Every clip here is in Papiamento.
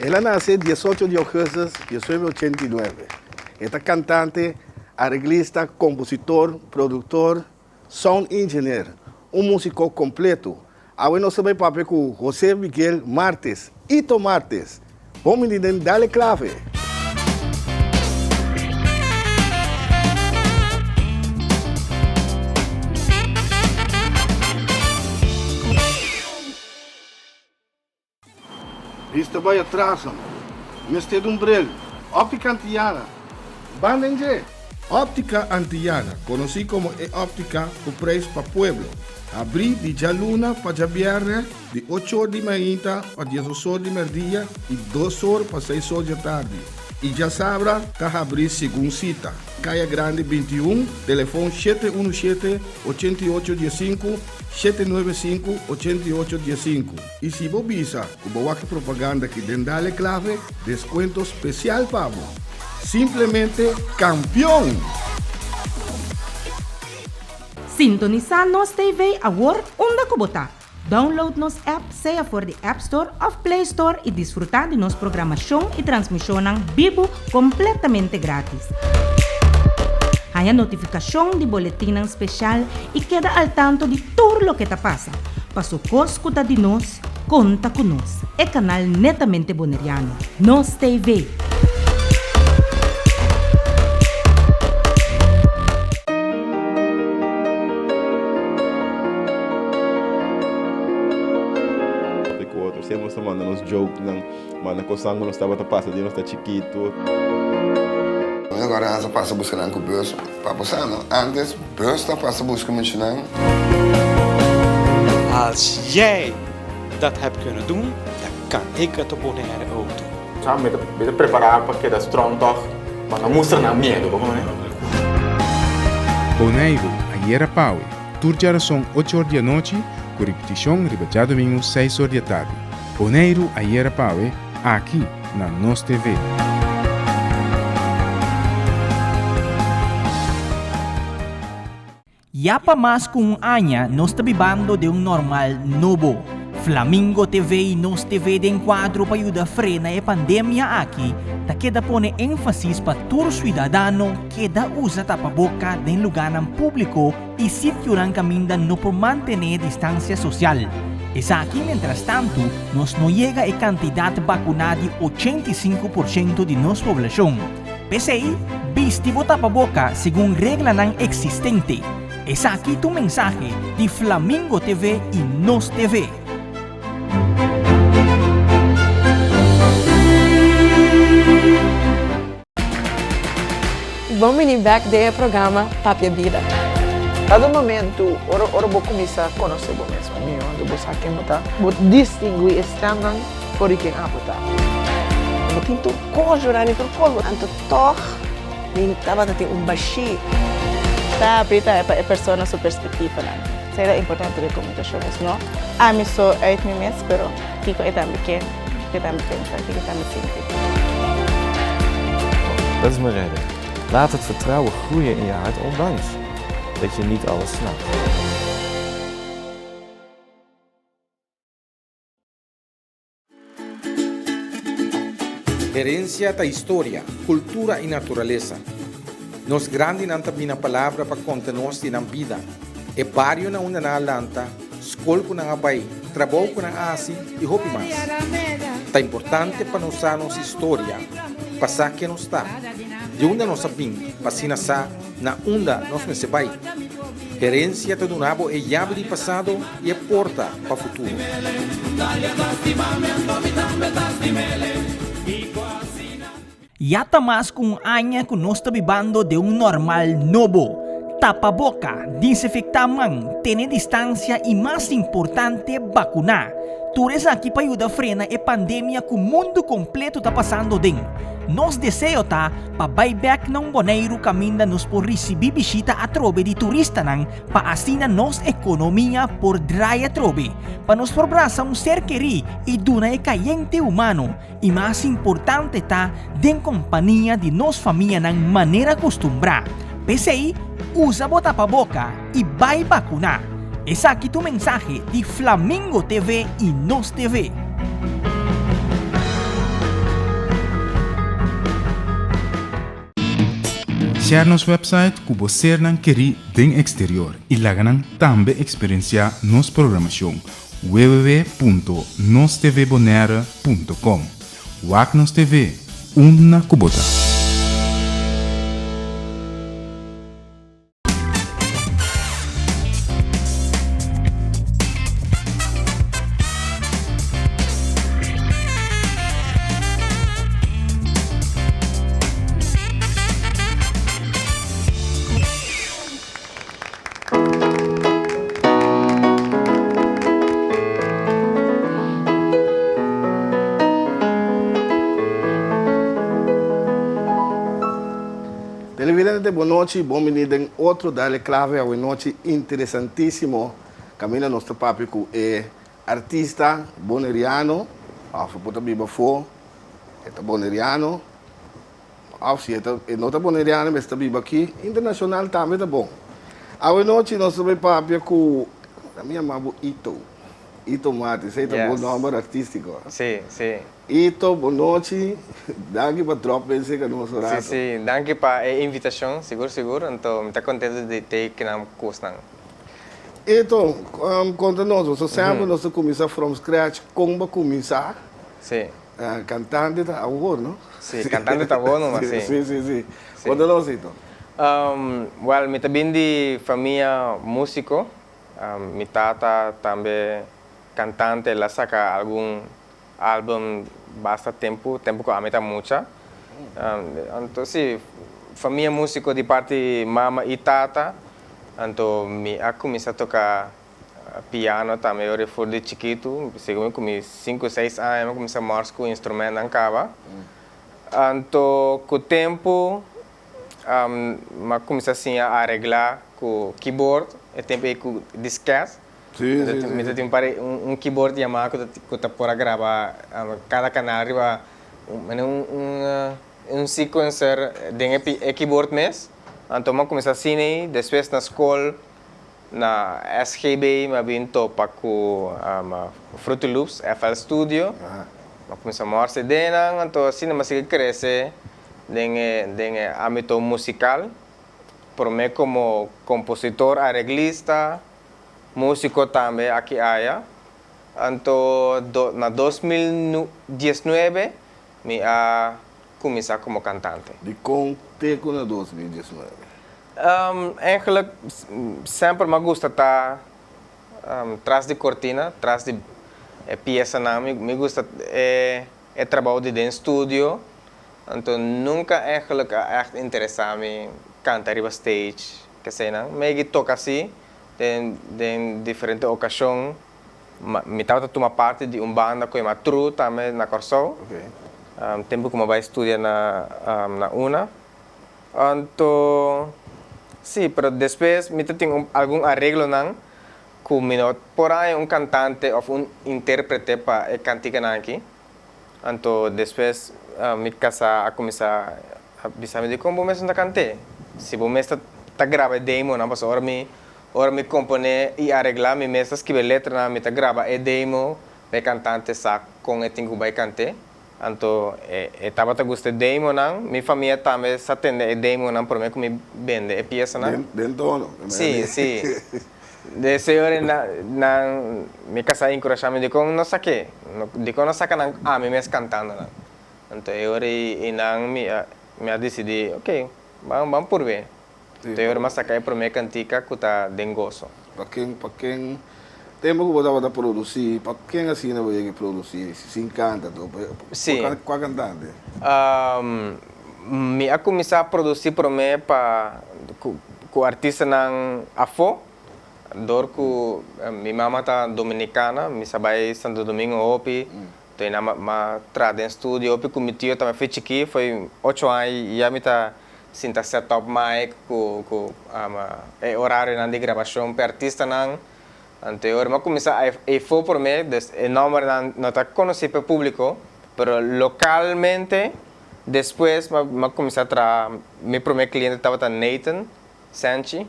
El a nase diesocho di ougùstùs diesnuebe ochenta i nuebe. E ta kantante, areglista, kompositor, produktor, sound engineer, un músiko kompleto. Awe nos ta bai papia ku José Miguel Martes, Ito Martes. Bon bini den Dale Clave! Bista bai atras nan. Mester di un bril. Optica Antillana. Ban den dje! Optica Antillana, conoci como e optica cu prijs pa pueblo, habri di djaluna pa djabierne di ocho or di mainta pa diesdos or di merdia y dos or pa seis or djatardi y djasabra ta habri segun cita. Caya Grandi 21, telefon shete unu shete, 88 diesinku, shete nuebe sinku, 88 diesinku. Y si bo bisa cu bo wak e propaganda aki den Dale Clave, descuento special pa bo. Simplemente campeon! Sintonisá Nos TV awor unda ku bo ta. Download nos app sea for di App Store òf Play Store i disfrutá di nos programashon i transmishonnan bibu kompletamente grátis. Haña notifikashon di boletinnan speshal i keda al tanto di tur loke ta pasa. Paso kos ku ta di nos, konta ku nos. E kanal netamente boneriano. Nos TV. Papia ku otro. Siempre nos ta manda nos jokenan, manda kosnan ku nos tabata pasa di nos ta chikitu. Agora nan sa pasa buska nan ku bus. Pa bo sa no, antes bus ta pasa buska muchanan. Als jij dat hebt kunnen doen, dan kan ik het op Bonaire ook doen. Sa mi ta mi ta prepará pa keda strong tòg, pa no mustra nan miedu, bo kono? Boneiru, ayera pawe, tur djarason ocho or di anochi, ku ripitishon riba djadumingu seis or di atardi. Boneiru, ayera pawe, aki na Nos TV. Ya pa mas ku un aña nos ta bibando den un normal nobo. Flamingo TV i Nos TV den kuadro pa yuda frena e pandemia aki ta keda pone énfasis pa tur suidadano keda usa tapaboka den lugánan públiko i sitionan kaminda no por mantené distansia sosial. Esaki mientrastantu nos no yega e kantidat bakuná di 85 porshento di nos poblashon. P'esei, bisti bo tapaboka segun reglanan eksistente. Esaki ta un mensahe di Flamingo TV i Nos TV. Bon bini bek den e programa Papia Bida. Kada momentu ora ora bo kuminsá konosé bo mes mihó, anto bo sa ken bo ta, bo distinguí e stèmnan for di ken abo ta. Bo tin tur kos, Jurany, tur kos. Anto tòg mi tabata tin un bashí. Ta habrí tambe pa e persona su perspektivanan. Esei ta importante den komunikashon, es no ami so uit mi mes, pero kiko e tambe ke, kiko e tambe pensa, kiko e tambe sinti. Dat is mijn redding. Laat het vertrouwen groeien in je hart ondanks dat je niet alles snapt. Herencia ta historia, cultura y naturalesa. Nos grandinan ta bina palabra pa conta nos di nan bida, e bario na unda nan a lanta, scol cu nan a bay, trabou cu nan a haci y hopi mas. Ta importante pa nos sa nos historia, pa sa ken nos ta, di unda nos a bin pa asina sa na unda nos mester bai. Herencia ta duna bo e yabi di pasado y e porta pa futuro. Ya ta mas ku un aña ku nos ta bibando den un normal nobo. Tapa boka, disinfektá man, tene distansia i mas importante bakuná. Tur esaki pa yuda frena e pandemia ku mundu kompleto ta pasando den. Nos deseo ta pa bai bèk na un Boneiru kaminda nos por risibí bishita atrobe di turistanan pa asina nos ekonomia por drai atrobe, pa nos por brasa un ser kerí i duna e kayente humano i mas importante ta den kompania di nos famianan manera kustumbrá. P'esei, usa bo tapaboka i bai bakuná! Esaki ta un mensahe di Flamingo TV i Nos TV. Share nos website ku bo sernan kerí den eksterior i laga nan tambe eksperensiá nos programashon www.nostvbonaire.com. Wak nos TV, unda ku bo ta. Televidente bon nochi, bon bini den otro Dale Clave awe nochi interesantisimo caminda nos ta papia cu e artista boneriano of e por ta biba afo e ta boneriano Of si e ta e no ta boneriano mes ta biba aki, internacional tambe ta bon. Awe nochi nos ta bay papia cu mi yama bo Ito, Ito Martis, esey ta bo nomber artistico. Si, si. Ito, bon nochi, danki pa drop in cerca nos un rato. Si, si, danki pa e invitacion, sigur sigur, anto mi ta contento di ta kinan cosnan. Ito, conta nos, boso semper nos ta cuminsa from scratch, con bo a cuminsa? Si. Cantante ta awor, no? Sí, cantante ta awor numa, sí. Sí, sí, sí. Conta nos, Ito. Well, mi ta bin di famia musico. Mi tata tambe cantante, el a saca algun album basta tempo, tempo cu ami ta mucha. Anto sí, famia musico di parti mama y tata. Anto mi a cuminsa toca Piano tambe ora for di chikitu, segun mi ku mi sinku seis aña mi a kuminsá mòrs ku instrumentnan kaba. Anto ku tempu mi a kuminsá siña areglá ku keyboard, e tempu ei ku diskèt. Mi ta tin un keyboard Yamaha ku ta por a graba kada kanal riba un sequencer den e keyboard mes. Anto mi a kuminsá asina ei, despues na skol Na SGB mi a bin topa ku Fruity Loops, FL Studio. Mi a kuminsá mòrse den nan, anto asina mi a sigui krese den e den e ámbito musikal. Promé komo kompositor, areglista, músiko tambe aki aya. Anto na 2019 mi a kuminsá komo kantante. Dikon te ku na 2019? Eigenlijk semper mi a gusta ta tras di cortina, tras di e piesanan. Mi gusta e trabou di den studio. Anto nunca eigenlijk a echt interesa mi canta riba stage, keseinan. Mi a yegi toca si den diferente ocasion. Mi tabata tuma parti di un banda cu yama True tambe na Corsou. Tempo cu mi a bay studia na una. Anto, sí, pero despues mi ta tin un algun areglonan ku mi no por haña un kantante òf un intérprete pa e kantikanan aki. Anto despues mi kasá a kuminsá a bisa mi, Dikon bo mes no ta kant'é? Si bo mes ta ta graba e demonan, pasobra ora mi ora mi komponé i areglá mi mes ta skibi e letranan, mi ta graba e demo pa e kantante sa kon e tin ku bai kant'é. Anto e tabata gusta e demonan. Mi famia tambe sa tende e demonan prome ku mi bende e piesanan. Den tono. Si, si. De señor nan mi kasá a enkurashá mi dikon no sak'é, dikon no saka nan ami mes kantando nan. Anto e ora ei nan mi a mi a disidí ok ban ban purb'é. Anto e ora mi a saka e prome kantika ku ta Den Goso. Pa ken pa ken tempo ku bo tabata produsí pa ken asina bo yega produsí sin kanta to pa Sí. kua kantante? Mi a kuminsá produsí promé pa ku ku artistanan afó dor ku mi mama ta dominikana mi sa bai Santo Domingo hopi anto einan m'a traha den studio hopi ku mi tio tambe foi chikí foi ocho aña ya mi ta Sinta set up mic ku ku e orarionan di grabashon p'e artistanan. Anto e ora mi a kuminsá eifó promé, dus e nòmbernan no ta konosí p'e públiko, pero lokalmente despues mi a kuminsá traha, mi promé kliente tabata Nathan Sanchi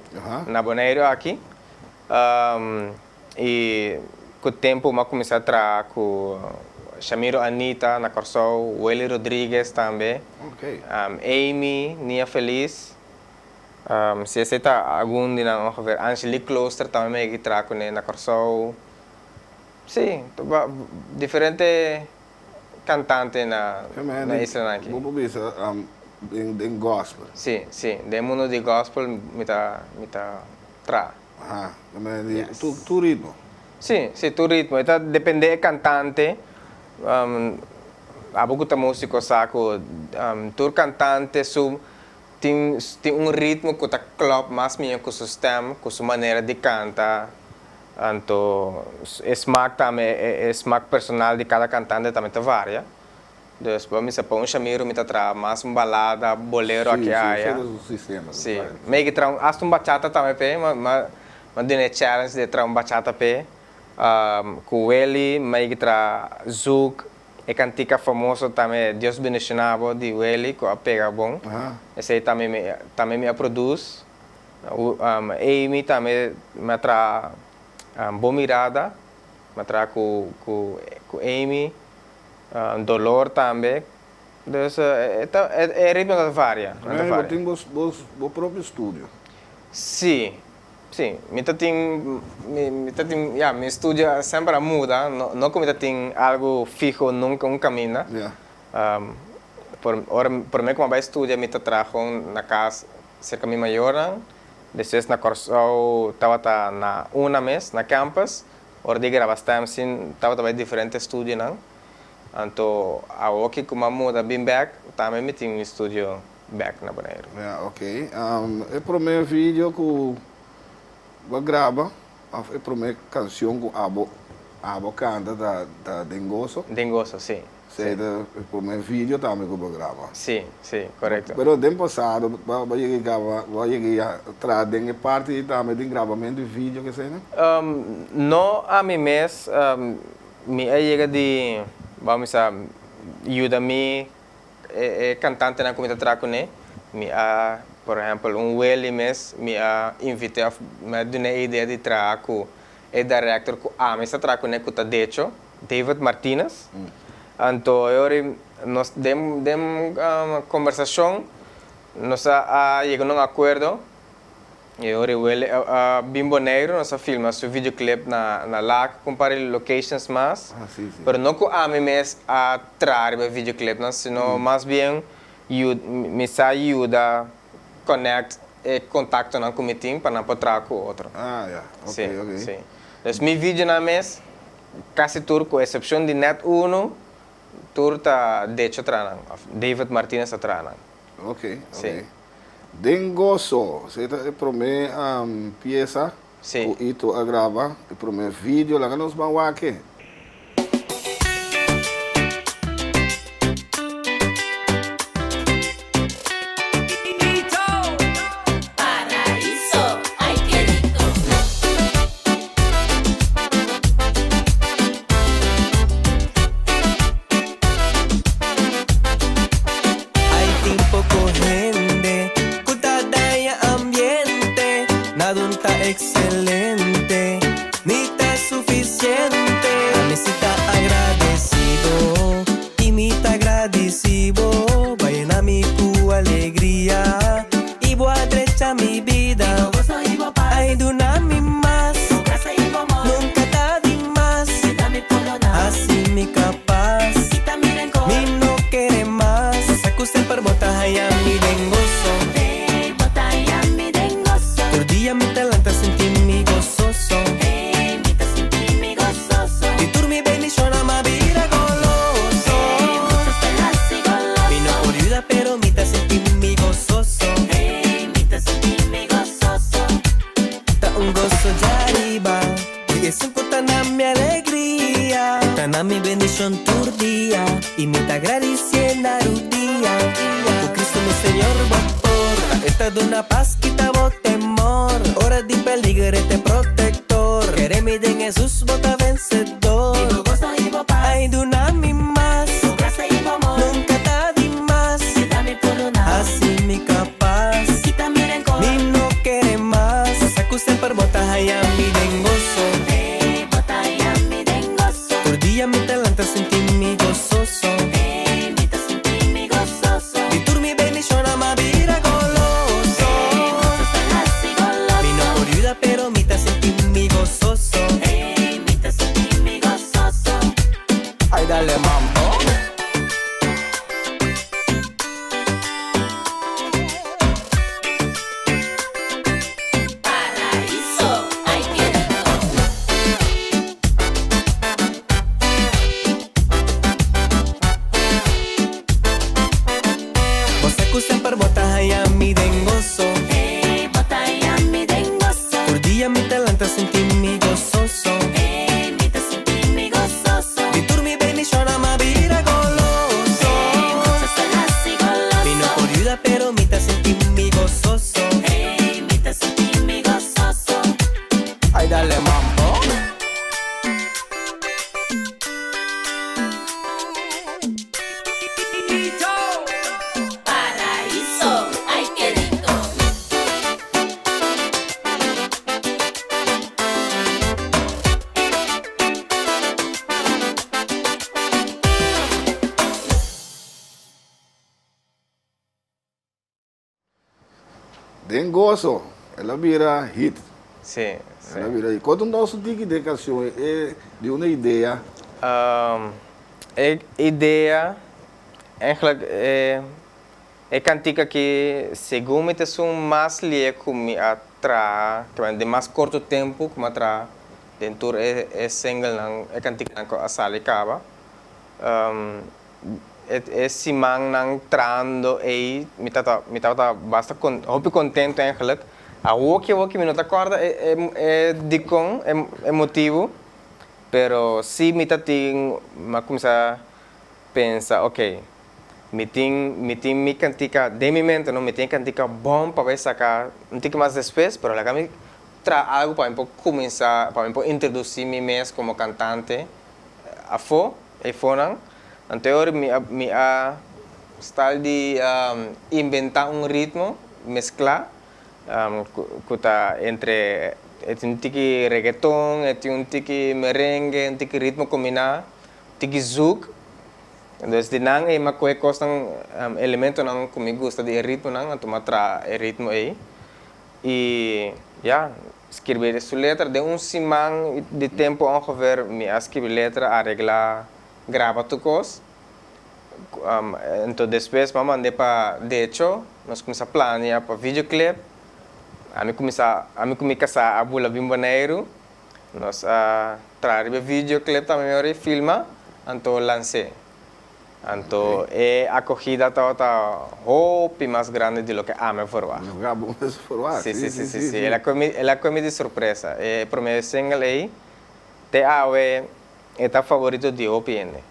na Boneiru aki. I ku tempu mi a kuminsá traha ku Shamiro Anita na Kòrsou, Welly Rodriguez tambe, Amy, Nia Feliz. Si esei ta algun di nan ongeveer. Angelique Klooster tambe mi a yega traha kuné na Kòrsou. Sí, diferente kantante na islanan aki. Bo por bisa den gospel? Sí, sí. Den mundo di gospel mi ta mi ta traha. Aha, tur ritmo? Sí, sí, tur ritmo. E ta depende e kantante. Abo ku ta músiko sa ku tur kantante su Tin tin un ritmo ku ta klòp mas mihó ku su stèm, ku su manera di kanta. Anto e smak tambe, e smak personal di kada kantante tambe ta varia. Dus bo a misa pa un Shamiro mi ta traha mas un balada, bolero aki aya. Sí, mi a traha un hasta un bachata tambe p'e, mi a duna e challenge di traha un bachata p'e. Ku Welly mi a traha zouk. E kantika famoso tambe Dios bendiciona bo di Welly ku a pega bon. Esei tambe mi tambe mi a produce. Amy tambe mi a traha Bo Mirada, mi a traha ku ku ku Amy. Dolor tambe. Dus e ta e ritmo ta varia, ta Bo varia. tin bo bo propio studio? Si. Sí, mi ta tin, mi, mi ta tin, ya, mi estudio semper a muda, no, no ku mi ta tin algu fiho nunka un kaminda. Ya. Por, ora, promé ku mi a bai studia mi ta traha gewoon na kas serka mi mayornan, despues na Kòrsou tabata na una mes, na campus, ora di graba stem sin tabata bai diferente estudionan, anto awoki ku mi a muda bin bèk tambe mi tin mi studio. bek na Boneiru. Ya, ok. E prome video ku bo a graba of e prome kansion ku abo abo kanta ta ta Den Goso? Den Goso, si. Esei ta e prome video tambe ku bo a graba. Si, si, korekto. Pero den pasado bo a yega graba, bo a yega traha den e parti tambe den grabamentu di video ke eseinan? No ami mes, mi a yega di, bo a bisa, yuda mi E kantantenan ku mi ta traha kuné, mi a, por ehèmpel, un Willy mes, mi a invit'é òf mi a dun'é e idea di traha ku e director ku ami sa traha kuné ku ta Decho, David Martinez. Anto e ora ei nos den den kombersashon nos a yega na un akuerdo. E ora ei Willy a bin Boneiru, nos a filma su videoclip na na Lac ku un par di locations mas. Pero no ku ami mes a traha riba e videoclipnan, sino mas bien mi sa yuda connect e contactonan ku mi tin pa nan por traha ku otro. Sí, sí. Dus mi videonan mes, kasi tur ku excepcion di net unu, tur ta Decho traha nan, of David Martinez a traha nan. Sí. Den goso, esei ta e promé piesa ku Ito a graba, e promé video, laga nos ban wak e. Ay tin poko hende ku ta daña ambiente, Nadun ta excelente, ni ta suficiente. Mi si ta agradecido y mi ta gradici bo, Bo a yena mi ku alegria y bo a drecha mi bida. Ay duna mi mas, nunca ta di mas, Haci mi capaz, mi no kere mas. Sa cu semper bo ta haya mi den goso. Tur dia mi ta lanta sinti mi gososo. Di tur mi bendicionnan m'a bira goloso. Mi no por yuda pero mi ta sinti mi gososo. Ta un goso djariba. Di esun ku ta na mi alegria. Ta na mi bendishon tur dia. I mi ta gradisié na rudia. Ku Kristu mi Señor bo por. Ta e ta duna pas kita bo temor. Ora di peliger e t'e protektor. Kere mi den Hesus bo ta vensedor. Ai duna mi mas. Nunka ta di mas. Hasi mi kapas. Mi no kere mas. Sa ku semper bo ta haya mi den goso. Tur dia mi ta lanta sinti mi gososo. Di tur mi bendishonnan m'a bira goloso. dale mambo. Paraíso, ay qué rico. Bo sa ku semper bo ta haya mi den goso. Hey, bo ta haya mi den goso. Tur dia mi ta lanta sinti mi gososo. Hey, mi ta sinti mi gososo. Di tur mi bendishonnan m'a bira goloso. Hey, mucha sa hasi goloso. Mi no por yuda pero mi ta sinti mi gososo. Hey, mi ta sinti mi gososo. Ay dale mambo. Paraíso, ay qué rico. Den goso, el a bira hit. Sí, sí. El a bira hit. Konta nos un tiki den kanshon e di una idea. E idea, eigenlijk e e kantika aki segun mi ta esun mas lie ku mi a traha, kiba den mas korto tempu ku mi a traha den tur e e singlenan, e kantikanan ku a sali kaba. E simannan trahando ei mi tabata mi tabata basta con hopi contento eigenlijk. Awoki awoki mi no ta corda e e e dicon e e motibu pero si mi ta tin mi a cuminsa pensa ok mi tin mi tin mi cantica den mi mente no mi tin e cantica bon pa bay saca un tiki mas despues pero laga mi traha algo pa mi por cuminsa pa mi por introduci mi mes como cantante afo Eifonan. Anteor mi a mi a stal di inventá un ritmo mesklá ku ta entre e tin un tiki regeton, e tin un tiki merengue, un tiki ritmo kombiná, un tiki zouk. Entonces di nan ei mi a kohe kosnan, elementonan ku mi gusta di e ritmonan, anto mi a traha e ritmo ei. I ya, skirbi su letra. Den un siman di tempu ongeveer mi a skirbi letra, areglá, graba tur kos. Anto despues mi a mand'é pa Decho, nos kuminsá plania pa videoclip. Ami kuminsá, ami ku mi kasá a bula bin Boneiru. Nos a traha riba e videoclip tambe mi ora e filma, anto lans'é. Anto e acogida tabata hopi mas grandi di loke ami a verwagt. Loke abo mes a verwagt. Si, si, si, si, si. El a koe mi, el a koe mi di sorpresa. E prome single ei, te awe e ta favorito di hopi hende.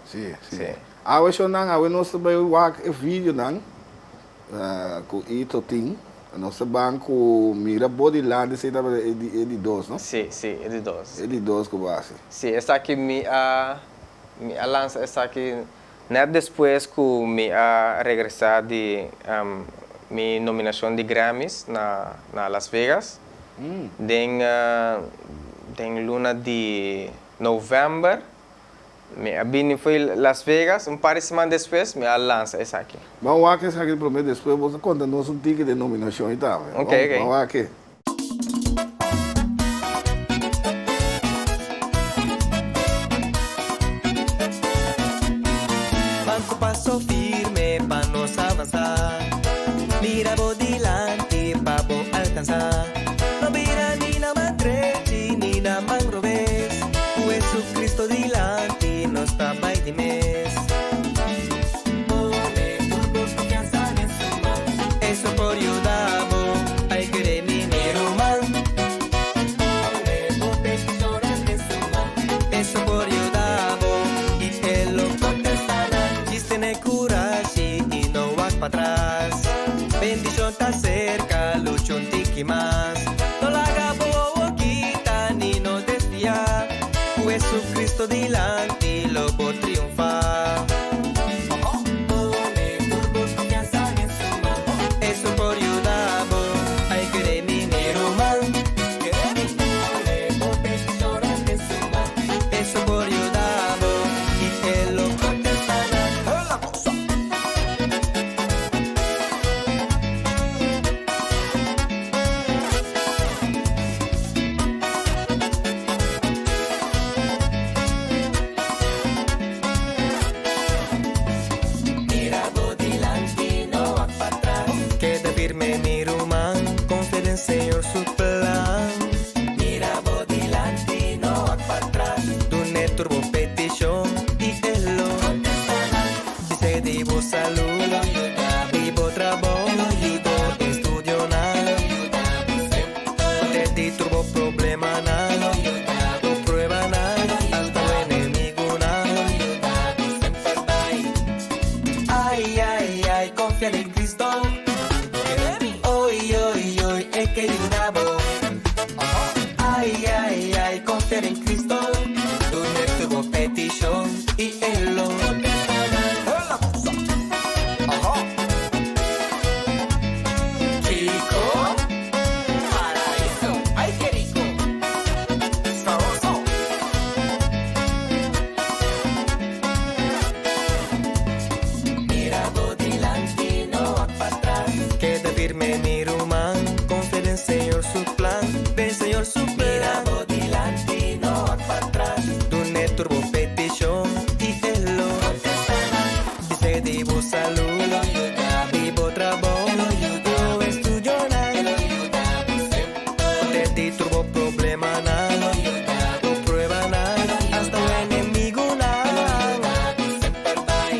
Si, si. Awe shownan, awe nos ta bai wak e videonan ku Ito tin. Nos ta ban ku mira bo dilanti, esei tabata e di, e di dos, no? Si, si, e di dos. E di dos ku bo hasi. Si, esaki mi a Mi a lansa esaki nèt despues ku mi a regresá di mi nominashon di Grammys na na Las Vegas den den luna di novèmber. Mi a bini fo'i Las Vegas un par di siman despues mi a lansa esaki. Ban wak esaki promé despues bo ta konta nos un tiki den nominashon i tambe. Oke, oke. Ban wak e. Ban ku paso firme pa nos avansá. Mira bo dilanti pa bo alkansá. No bira ni na man drechi ni na man robes. Ku Jesucristo dilanti nos ta bai di mes. Pone tur bo konfiansa den su man. Eso por yuda bo, ai kere mi mi ruman. Pone bo peticionnan den su man. Eso por yuda bo i e lo contesta nan. Djis tene curashi i no wak patras. Bendicion ta cerca, lucha un tiki mas. No laga bo wowo kita ni no desvia. Cu Jesucristo dilanti lo bo triunfa. Eso por yuda bo, ai kere mi mi ruman. Eso por yuda bo, i e lo contesta nan. Konfia den Kristo. Oi, oi, oi, e ke yuda bo. Ai, ai, ai, konfia den Kristo. Dun'e tur bo petishon i e lo kontestá nan. Kiko? Paraiso, ai ke riko! Sabroso! Mira bo dilanti, no wak patras. Keda firme mi ruman, konfia den Señor su plan, den Señor su plan. Mira bo dilanti, no wak patras. Dun'e tur bo petishon i e lo kontestá nan. Bis'e di bo salú, e lo yuda bo. Di bo trabou, e lo yuda bo. Bo estudionan, e lo yuda bo semper. Konte di tur bo problemanan, e lo yuda bo. Bo pruebanan, e lo yuda bo. Asta bo enemigunan, e lo yuda bo semper bai.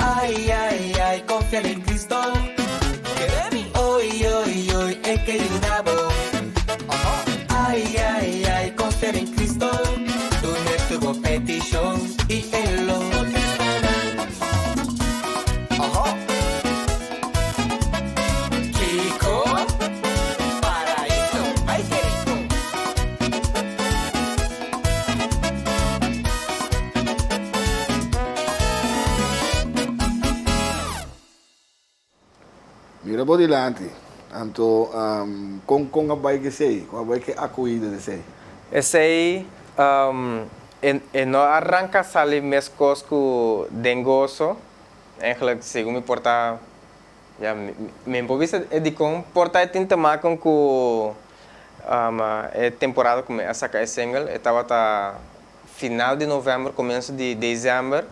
Ai, ai, ai, konfia den Kristo. Oi, oi, oi, e ke yuda bo. Ai, ai, ai, konfia den Kristo. Dun'e tur bo petishon i e lo kontestá nan. Kiko? Paraiso, ai ke riko! Mira bo dilanti. Anto kon kon a bai ku esei? Kon a bai ku e akohida di esei? Esei e no a ranka sali meskos ku den goso. Eigenlijk segun mi por ta ya mi por bisa e dikon por ta e tin te maken ku e temporada ku mi a saka e single e tabata final di novèmber komienso di desèmber.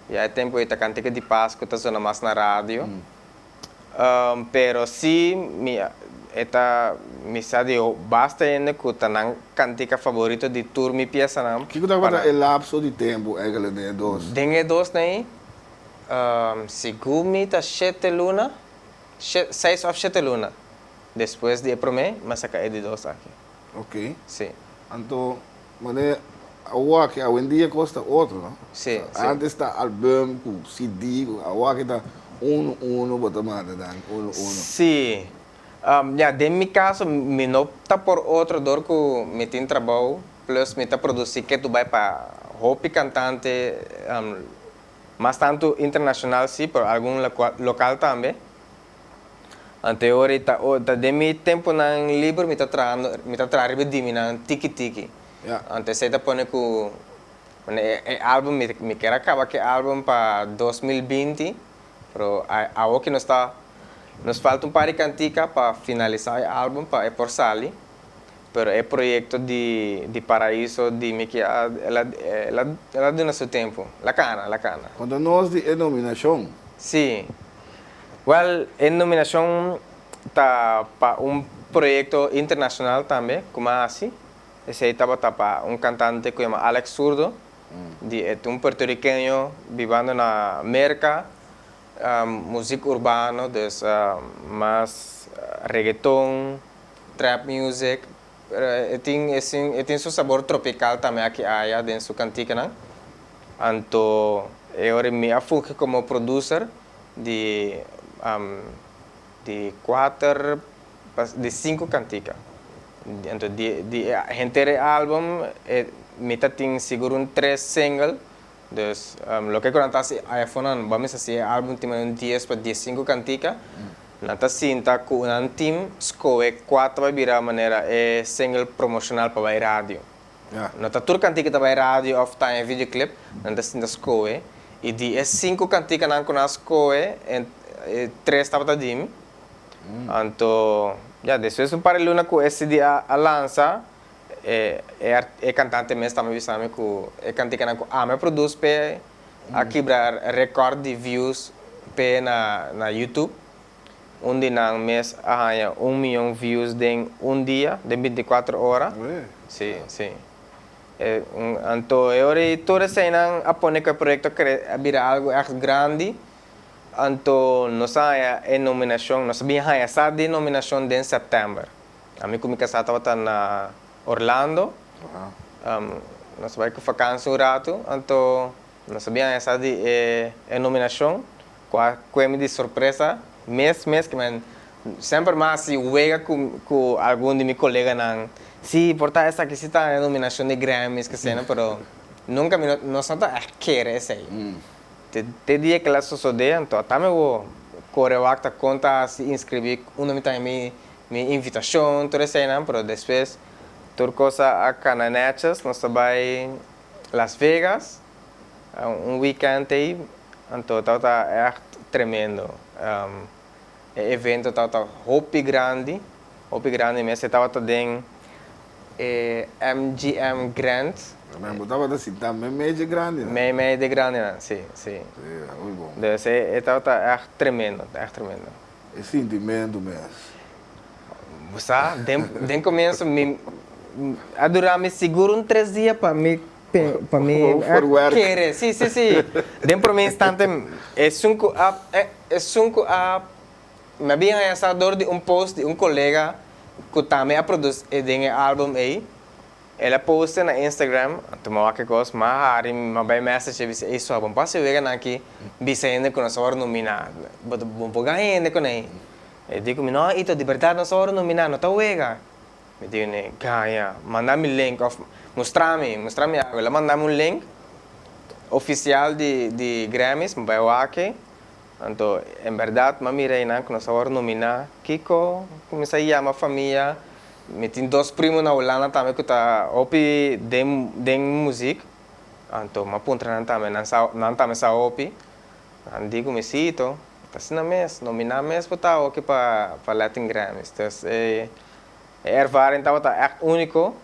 Ya e tempu ei ta kantika di Pasku ta zona mas na radio. Pero si mi e ta mi sa di basta hende ku ta nan kantika faborito di tur mi piesanan. Kiko tabata e lapso di tempu eigenlijk den e dos? Den e dos nei, segun mi ta shete luna, seis òf shete luna despues di e promé mi a saka e di dos aki. Ok. Si. Anto Mane awaki awendia kos ta otro no. Sí, sí. Antes ta album ku CD ku awaki ta uno uno bo ta manda dan uno uno. Sí. Ya den mi kaso mi no ta por otro dor ku mi tin trabou plus mi ta produsí ketu bai pa hopi kantante mas tantu internashonal sí pero algun lokal tambe. Anteori ta ta den mi temponan liber mi ta trahando mi ta traha riba di minan tiki tiki. Anto esei ta pone ku e e album mi mi kier a kaba ku e album pa 2020 pero awoki nos ta nos falta un par di kantika pa finalisa e album pa e por sali pero e proyekto di di Paraiso di mi ke a el a el a el a duna su tempu la kana la kana. Konta nos di e nominashon. Si. Wèl, e nominashon ta pa un proyekto internashonal tambe ku mi a hasi. Esei tabata pa un kantante ku yama Alex Zurdo, di e ta un puertorikeño bibando na Merka, muzik urbano, dus mas regeton, trap music, pero e tin e tin su sabor tropikal tambe aki aya den su kantikanan. Anto e ora mi a fungi komo producer di di kuater di sinku kantika. Anto di di henter e album e mi ta tin sigur un tres single. Dus loke ku nan ta hasi ayafonan bo a mester si e album tin un dies pa diesinku kantika. Nan ta sinta ku nan team skohe kua ta bai bira manera e single promoshonal pa bai radio. No ta tur kantika ta bai radio òf ta en videoclip, nan ta sinta skohe. I di e sinku kantikanan ku nan a skohe, e tres tabata di mi. Anto, ya, despues un par di luna ku e CD a lansa, e e kantante mes tambe bisa mi ku e kantikanan ku ami a produce p'e a kibra rekòrt di views p'e na na YouTube. Un di nan mes a haña un miyon views den un dia, den bintikuater ora. Sí, sí. E un anto e ora ei tur eseinan a pone ku e proyekto a a bira algu ègt grandi. Anto nos a haña e nominashon, nos a bin haña sa di nominashon den sèptèmber. Ami ku mi kasá tabata na Orlando. Nos a bai ku fakansi un ratu, anto nos a bin haña sa di e nominashon. Ku a kue mi di sorpresa mes mes ke men semper mi a hasi wega ku ku algun di mi koleganan, si por ta esaki si ta e nominashon di Grammys kesena pero nunka mi no nos no ta ègt kere esei. Te te dia kila sosodé anto ata mi bo kore wak ta kon ta hasi inskribí unda mi ta haña mi mi invitashon tur eseinan pero despues tur kos a kana nètjes nos ta bai Las Vegas un weekend ei anto tabata ègt tremendo. E evento tabata hopi grandi, hopi grandi mes. E tabata den e MGM Grand. Men bo tabata sinta meimei dje grandinan. Meimei dje grandinan, si, si. Si, hopi bon. Dus e tabata ègt tremendo, ègt tremendo. E sintimentu mes. Bo sa, den den comienzo mi a dura mi sigur un tres dia pa mi pa mi kere, si si si, den prome instante esun cu a esun cu a mi a bin haña sa dor di un post di un colega cu tambe a produci den e album ey. El a poste na Instagram, anto mi a wak e kos, mi a hari, mi a bai message e bisa, ey so, bo por hasi wega nan aki bisa hende ku nos a wòrdu nominá, bo ta bo por gana hende ku nan. E di ku mi, no Ito, di bèrdat nos a wòrdu nominá, no ta wega. Mi di kuné, gaña, manda mi link òf mustra mi, mustra mi algu. El a manda mi un link ofisial di di Grammys, mi bai wak e, anto en bèrdat mi a mira einan ku nos a wòrdu nominá. Kiko? Kuminsá yama famia. Mi tin dos primo na Hulanda tambe ku ta hopi den den muzik, anto mi a puntra nan tambe, nan sa nan tambe sa hopi, nan di ku mi si to, ta asina mes, nominá mes bo ta oke pa pa Latin Grammys, dus e e ervaring tabata ègt úniko,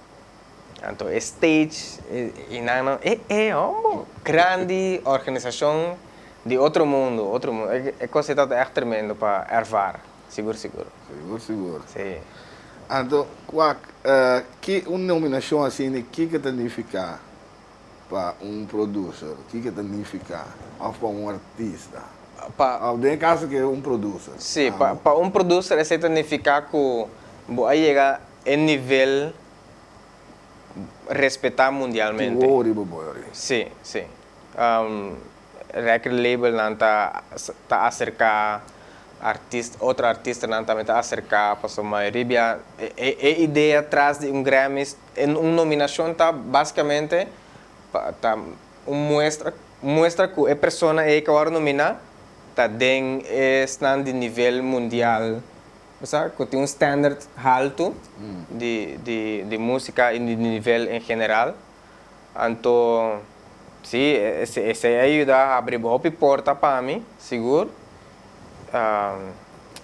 anto e stage i nan nan e e hombo, grandi organisashon di otro mundu, otro mundu, e kos ei tabata ègt tremendo pa ervara. Sigur sigur. Sigur sigur. Sí. Anto wak, ki un nominashon asina kiko ta nifiká pa un producer? Kiko ta nifiká? Òf pa un artista? Pa. Òf den e kaso ke un producer. Sí, pa pa un producer esei ta nifiká ku bo a yega e nivel respetá mundialmente. Tin wowo riba bo yori. Sí, sí. Record labelnan ta ta aserká artist otro artistanan tambe ta aserká pasobra mayoria bia e e idea tras di un Grammys un nominashon ta basikamente pa ta un muestra muestra ku e persona ei ku a wòrdu nominá ta den esnan di nivel mundial bo sa ku tin un standard haltu di di di músika i di nivel en general. Anto, sí, esei a yuda habri hopi porta pa mi, sigur.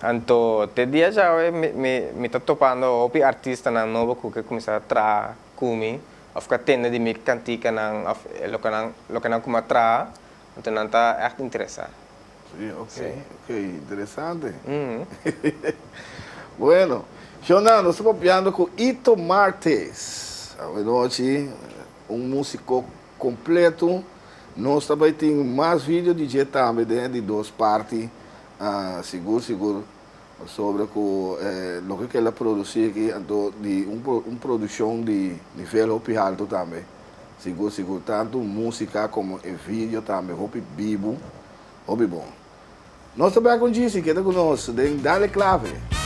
Anto, te dia djawe mi ta topando hopi artistanan nobo ku ke kuminsá traha ku mi òf ku a tende di mi kantikanan òf loke nan loke nan kuma traha, anto nan ta ègt interesá. Sí, ok, ok, interesante. Bueno, Shona, nos ta papiando ku Ito Martes. Awenochi, un músiko kompleto. Nos ta bai tin mas video di dje tambe den e di dos parti, sigur sigur, pasobra ku loke ku el a produsí aki anto di un produkshon di nivel hopi haltu tambe. Sigur sigur, tantu músika komo e video tambe hopi bibu, hopi bon. Nos ta bek un djisi, keda ku nos den Dale Clave.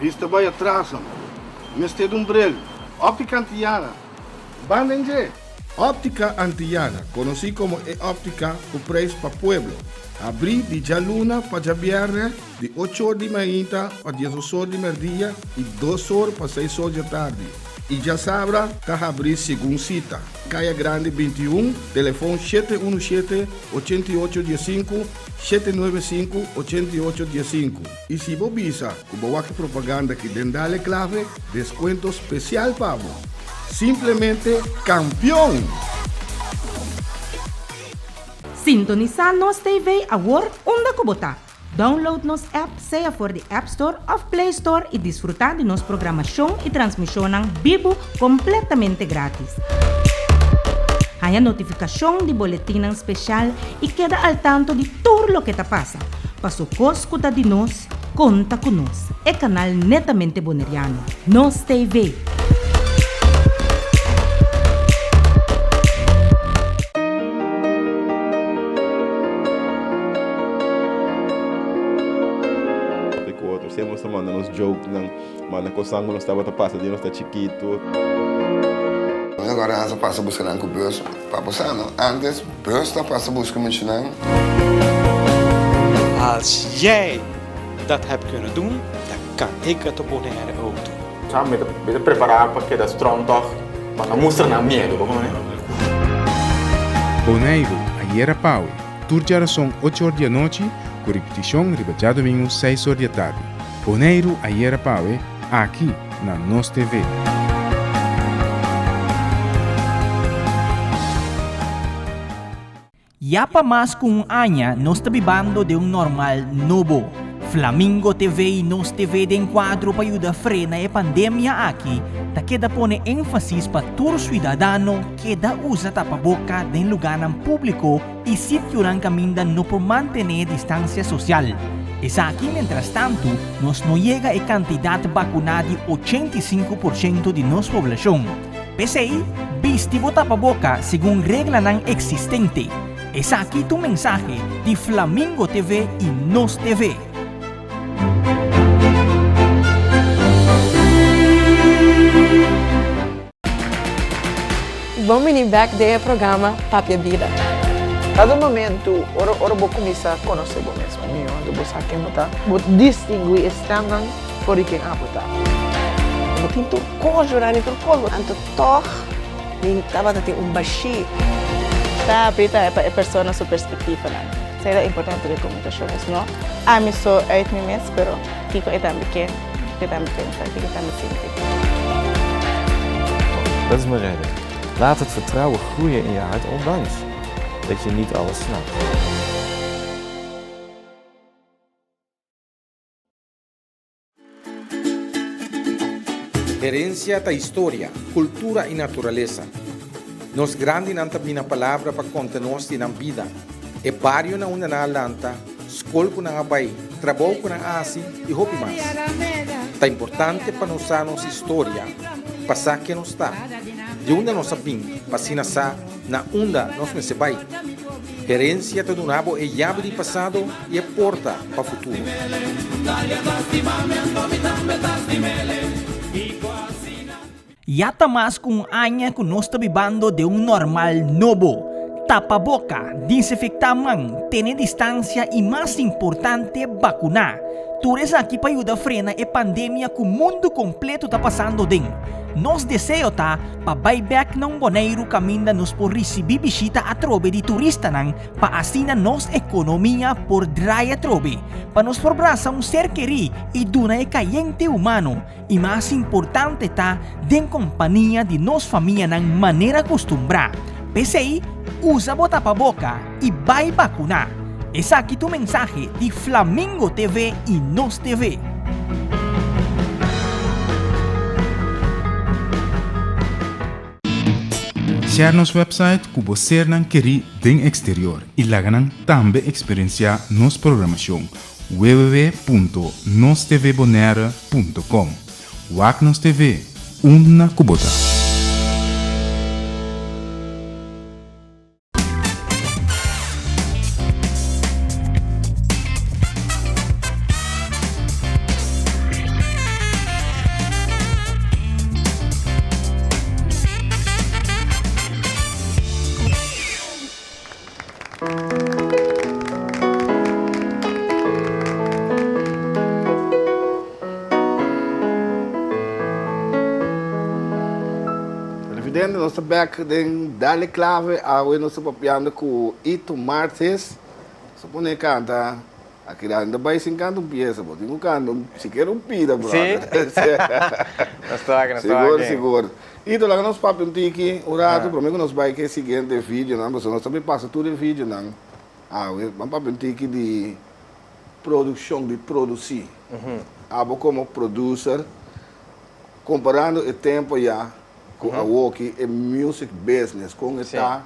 Bista bai atras nan. Mester di un bril. Optica Antillana. Banda en dje. Optica Antillana, conoci como e optica cu prijs pa pueblo. Habri di djaluna pa djabierne di ocho or di mainta pa diesdos or di merdia y dos or pa seis or djatardi. Y djasabra ta habri segun cita. Caya Grandi 21, telefon 717 88 15, 795 88 15. Y si bo bisa cu bo wak e propaganda aki den Dale Clave, descuento special pa bo. Simplemente campeon! Sintonisá Nos TV awor unda ku bo ta. Download nos app sea for di App Store òf Play Store i disfrutá di nos programashon i transmishonnan bibu kompletamente grátis. Haña notifikashon di boletinnan speshal i keda al tanto di tur loke ta pasa. Paso kos ku ta di nos, konta ku nos, e kanal netamente boneriano, Nos TV. Ku otro siempre nos ta manda nos jokenan, manda kosnan ku nos tabata pasa di nos ta chikitu. Agora a pasa buska nan ku bus pa bo sa no antes bus ta pasa buska muchanan. Als jij dat hebt kunnen doen, dan kan ik het op Bonaire ook doen. Sa mi ta mi ta prepará pa keda strong tòg, pa no mustra nan miedu, bo kono? Boneiru, ayera pawe, tur djarason ocho or di anochi, ku ripitishon riba djadumingu seis or di atardi. Boneiru, ayera pawe, aki na Nos TV. Ya pa mas ku un aña nos ta bibando den un normal nobo. Flamingo TV i Nos TV den kuadro pa yuda frena e pandemia aki ta keda pone énfasis pa tur suidadano keda usa tapaboka den lugánan públiko i sitionan kaminda no por mantené distansia sosial. Esaki mientrastantu nos no yega e kantidat bakuná di 85 porshento di nos poblashon. P'esei, bisti bo tapaboka segun reglanan eksistente. Esaki ta un mensahe di Flamingo TV i Nos TV. Bon bini bek den e programa Papia Bida. Kada momento ora ora bo kuminsá konosé bo mes mihó, anto bo sa ken bo ta, bo distinguí e stemnan for di ken abo ta. Bo tin tur kos, Jorani, tur kos. Anto tòg mi tabata tin un bashí. Ta habrí tambe pa e persona su perspektivanan. Esei ta importante den komunikashon, es no ami so uit mi mes, pero kiko e tambe ke, kiko e tambe pensa, kiko e tambe sinti. Dat is mijn reden. Laat het vertrouwen groeien in je hart ondanks dat je niet alles snapt. Herencia ta historia, cultura y naturalesa. Nos grandinan ta bina palabra pa conta nos di nan bida, e bario na unda nan a lanta, scol cu nan a bay, trabou cu nan a haci y hopi mas. Ta importante pa nos sa nos historia pa sa ken nos ta, di unda nos a bin pa asina sa na unda nos mester bay. Herencia ta duna bo e yabi di pasado y e porta pa futuro. Ya ta mas ku un aña ku nos ta bibando den un normal nobo. Tapa boka, disinfektá man, tene distansia i mas importante bakuná. Tur esaki pa yuda frena e pandemia ku mundu kompleto ta pasando den. Nos deseo ta pa bai bèk na un Boneiru kaminda nos por risibí bishita atrobe di turistanan pa asina nos ekonomia por drai atrobe, pa nos por brasa un ser kerí i duna e kayente humano i mas importante ta den kompania di nos famianan manera kustumbrá. P'esei, usa bo tapaboka i bai bakuná. Esaki ta un mensahe di Flamingo TV i Nos TV. Share nos website ku bo sernan kerí den eksterior i laga nan tambe eksperensiá nos programashon www.nostvbonaire.com Wak nos TV, unda ku bo ta. Televidente, nos ta bek den Dale Clave. Awe nos ta papiando ku Ito Martes. Nos ta pone kanta. Aki nan ta bai sin kanta un piesa, bo tin ku kanta un sikiera un pida, brother. Sí? Nos ta aki, nos ta Sigur, aki. sigur. Ito, laga nos papia un tiki, un ratu, prome ku nos bai ku e siguiente videonan, pasobra nos ta bai pasa tur e videonan awe. Ban papia un tiki di produkshon, di produsí. Abo komo producer, komparando e tempo ya ku awoki, e music business, kon e ta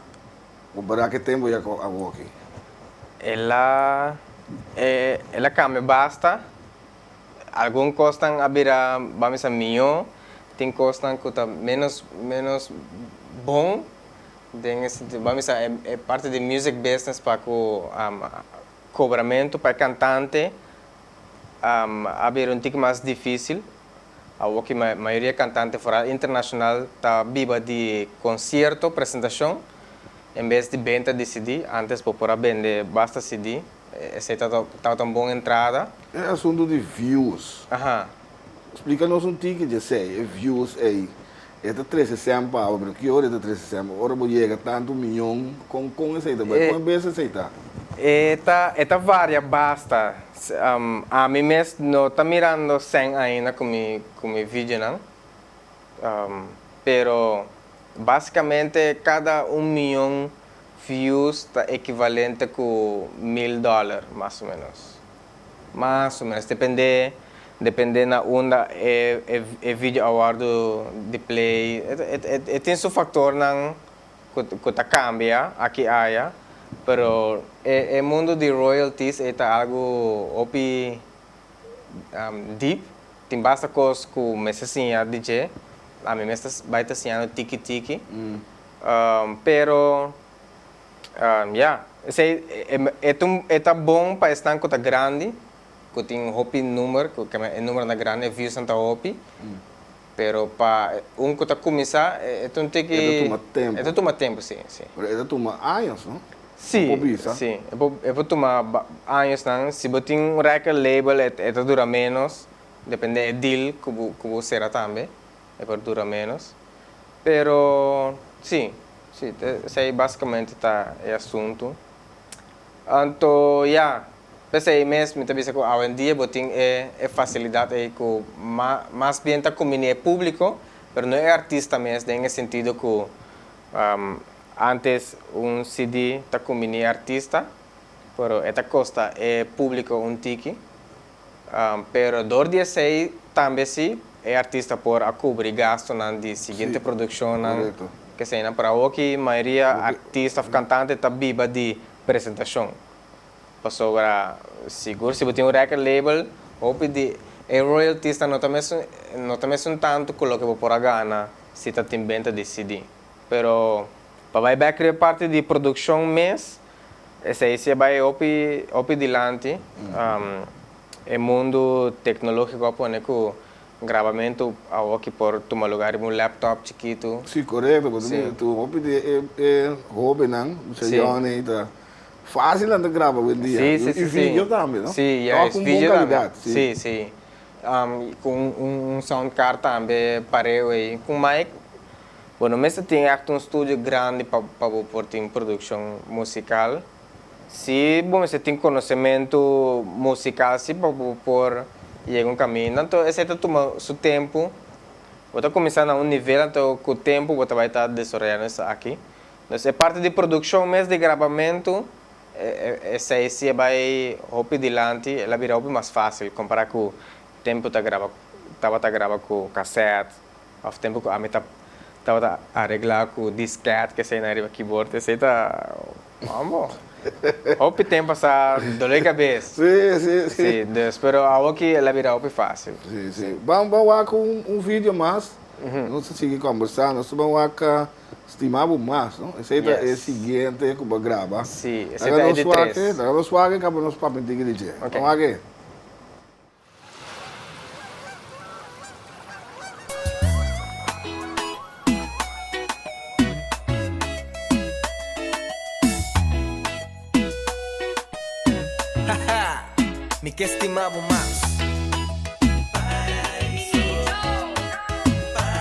kompará ku e tempo ya ku awoki? El a. El a kambia basta. Algun kosnan a bira, ban bisa, mihó. Tin kosnan ku ta ménos ménos bon den e sentido, ban bisa, e parti di music business pa ku kobramentu pa e kantante a bira un tiki mas difísil. Awor ki mayoria kantante foral internashonal ta biba di konsierto, presentashon, en bes di benta di CD. Antes bo por a bende basta CD, esei tabata un bon entrada. E asuntu di views. Splika nos un tiki di esei, e views ei. E ta trese sèn pa bo, pero ki ora e ta trese sèn? Ora bo yega tantu miyon, kon kon esei ta bai? Kon e bes esei ta? E ta e ta varia basta. Ami mes no ta mirando sèn ainda ku mi ku mi videonan. Pero basikamente kada un miyon views ta ekivalente ku mil dòler mas o menos. Mas o menos, depende depende na unda e e video a wordo di play, e tin su factornan cu cu ta cambia aki aya, pero e e mundo di royalties e ta algo hopi deep, tin basta cos cu mester siña di dje, ami mes ta bay ta siñando tiki tiki, pero. Ya, esei e ta un e ta bon pa esnan ku ta grandi, ku tin hopi number, ku e numbernan ta grandi, e viewsnan ta hopi, pero pa un ku ta kuminsá e ta un tiki. E ta tuma tempu. E ta tuma tempu, si, si. Pero e ta tuma años, no? Si, Bo por bisa. si, e por e por tuma añosnan. Si bo tin un record label e ta dura ménos, depende e deal ku bo ku bo sera tambe, e por dura ménos. Pero, si, si, esei basikamente ta e asuntu. Anto, ya, p'esei mes mi ta bisa ku awendia bo tin e e fasilidat ei ku mas bien ta kumbiní e públiko, pero no e artista mes den e sentido ku ántes un CD ta kumbiní e artista, pero e ta kosta e públiko un tiki. Pero dor di esei tambe si e artista por a kubri gastonan di siguiente produkshonnan, keseinan. Pero awoki mayoria artista of kantante ta biba di presentashon. Pasobra sigur si bo tin un record label, hopi di e royaltiesnan no ta mesun no ta mesun tantu ku loke bo por a gana si ta tin benta di CD. Pero pa bai bek riba e parti di produkshon mes, Esei si a bai hopi hopi dilanti. E mundu teknológiko a pone ku grabamentu awoki por tuma lugá riba un laptop chikitu. Sí, korekto, bo ta mira tur hopi di e e hóbennan, mucha yòn ei ta fásil nan ta graba awendia. Sí, sí, sí, I video tambe, no? Sí, Tòg juist, ku un bon video tambe. kalidat, sí. Sí, sí. Ku un sound card tambe pareu ei, ku mic. Bo no mester tin ègt un studio grandi pa pa bo por tin produkshon musikal. Si bo mester tin konosementu musikal si pa bo por yega un kaminda. Anto esei ta tuma su tempu. Bo ta kuminsá na un nivel anto ku tempu bo ta bai ta desaroyando esaki. Dus e parti di produkshon mes di grabamentu esei si a bai hopi dilanti, el a bira hopi mas fásil kompará ku tempu ta graba tabata graba ku kasèt. Of tempu ku ami ta tabata areglá ku disket ke esei nan riba keyboard, esei ta mambo. Hopi tempu a sa dolé kabes. Sí, sí, sí. Sí, dus, pero awoki el a bira hopi fásil. Sí, sí. Ban ban wak un un video mas, nos ta sigui kòmbersá. Nos ta ban wak Stima bo mas, no? Esei ta e siguiente ku bo a graba. Sí, esei ta e di tres. Laga nos wak e kaba nos papia un tiki di dje. Ok. Ban wak e. Mi ke stima bo mas.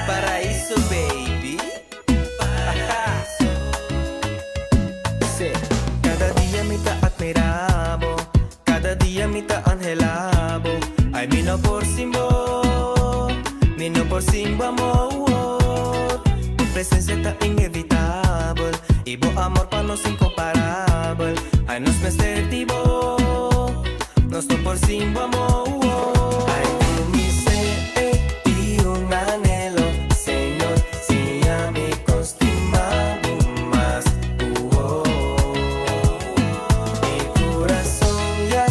Paraíso baby. Kada dia mi ta admira bo. Kada dia mi ta anhelá bo. Ai mi no por sin bo, mi no por sin bo amor. Bo presencia ta inevitabel i bo amor pa nos incomparabel. Ai nos mester di bo, nos no por sin bo amor. Ai den mi ser i un anhelo, Señor, siña mi con stima bo mas. Mi kurason ya.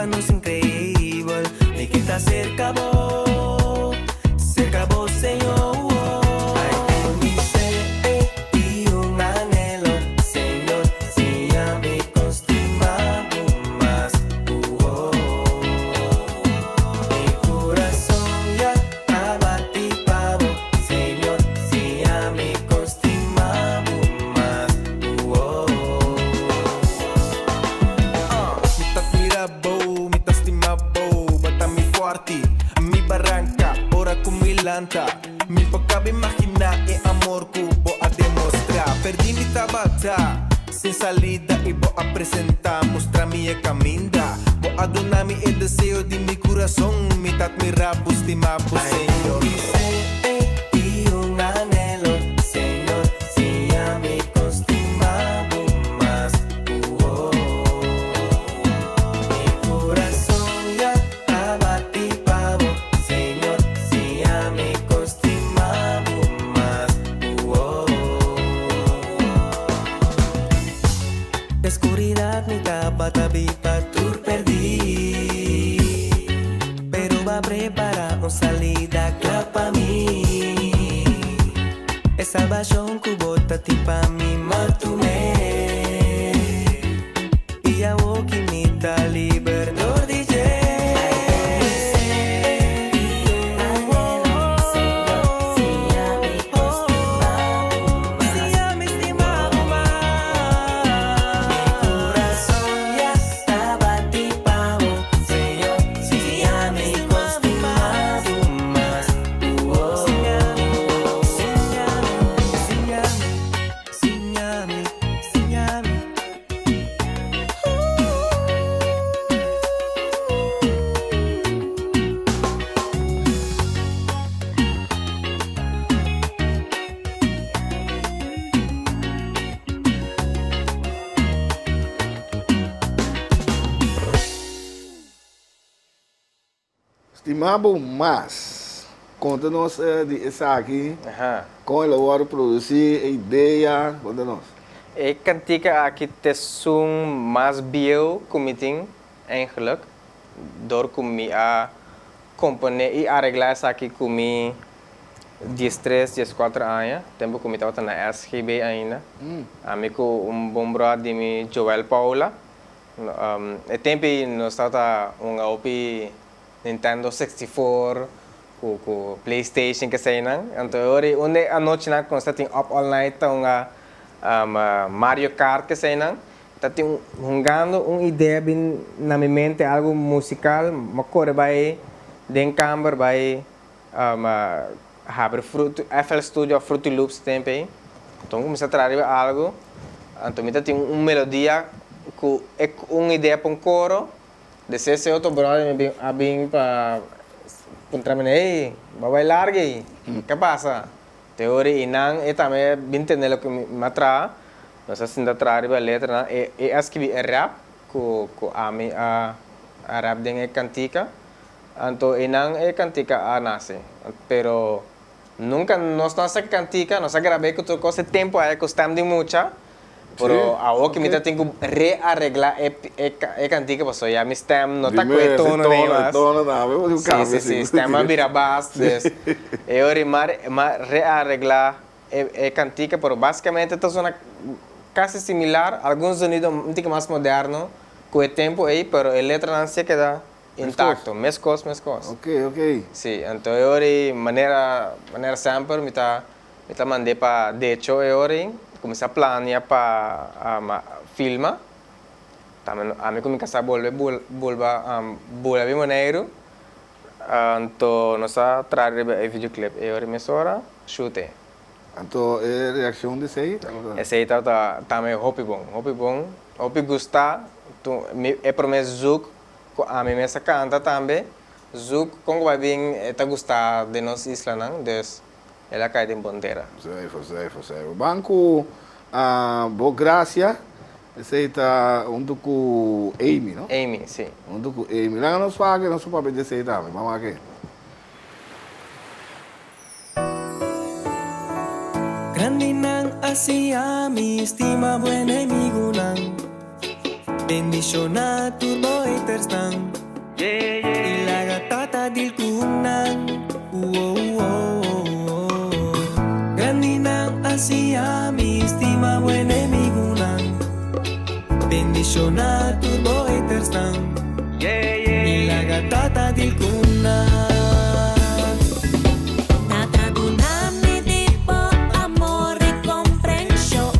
pa nos inkreibel. Mi ke ta serka bo, serka bo Señor. Ai tin mi sed i un anhelo, Señor, siña mi kon stima bo mas. Mi kurason ya ta bati pa bo, Señor, siña mi kon stima bo mas. Mi ta admira bo, mi ta stima bo, bo ta mi forti, mi baranca, ora cu mi lanta. Mi por caba imagina e amor cu bo a demostra. Perdi mi tabata, sin salida y bo a presenta, mustra mi e caminda. Bo a duna mi e deseo di mi curason, mi ta admira bo, stima bo, Señor. I un anhelo, Señor, siña mi kon stima bo mas. Mi kurason ya ta bati pa bo, Señor, siña mi kon stima bo mas. Den skuridat mi tabata biba tur perdí, pero bo a prepará un salida kla pa mi. E salbashon ku bo ta tin pa mi m'a tum'é, i awor ki mi ta liber dor di dje. Stima bo mas. Konta nos di esaki, kon el a wòrdu produsí, e idea, konta nos. E kantika aki t'esun mas bieu ku mi tin, eigenlijk, dor ku mi a komponé i areglá esaki ku mi diestres, dieskuater aña, tempu ku mi tabata na SGB ainda. Ami ku un bon bròder di mi, Joel Paula. E tempu ei nos tabata hunga hopi Nintendo 64 ku ku PlayStation keseinan. Anto e ora ei un di e anochinan ku nos ta tin up all night ta hunga Mario Kart keseinan. Ta tin hungando un idea bin na mi mente algu musikal, mi a kore bai den kamber bai Habri Fruity, FL Studio of Fruity Loops tempu ei. Anto mi kuminsá traha riba algu, anto mi ta tin un melodia ku e un idea pa un koro, despues e otro bròder mi bin a bin pa puntra mi, hey, bo a bai larga ei, ke pasa? Te ora ei nan e tambe bin tende loke mi a traha, nos a sinta traha riba e letranan, e a skibi e rap ku ku ami a rap den e kantika. Anto einan e kantika a nase. Pero nunka nos no a saka kantika, nos a grab'é ku tur kos e tempu aya ku stem di mucha, pero awor ku mi ta tin ku reareglá e e kantika pasobra ya mi stem no ta ku e tono nei mas. Si, si, si, stem a bira bas, dus e ora m'a reareglá e e kantika, pero basikamente ta sona kasi similar, algun zonido un tiki mas moderno ku e tempu ei, pero e letranan si a keda Intacto, mescos mescos. Ok, ok. Si, anto e ora ei manera manera semper mi ta mi ta mand'é pa Decho e ora ei, cuminsa plania pa filma. Tambe ami cu mi casa bolbe bulba bula bin Boneiru, anto nos a traha riba e videoclip e ora ei mesora shoot e. Anto e reaccion di esey tabata? Esey tabata tambe hopi bon, hopi bon, hopi gusta. Mi e prome zoek Ku ami mes a kanta tambe. Zoek kon ku bai bin e ta gusta den nos islanan, dus el a kai den bon tera. Zuiver, zuiver, zuiver. Ban ku bo gracia, esei ta huntu ku Amy, no? Amy, si. Huntu ku Amy. Laga nos wak, nos por papia di esei tambe. Ban wak e. Grandinan a siña mi stima bo enemigunan. Bendishoná tur bo hatersnan I laga Tata deal ku nan Grandinan a siña mi stima bo enemigunan Bendishoná tur bo hatersnan I laga Tata deal ku nan. Tata duna mi di bo amor i komprenshon.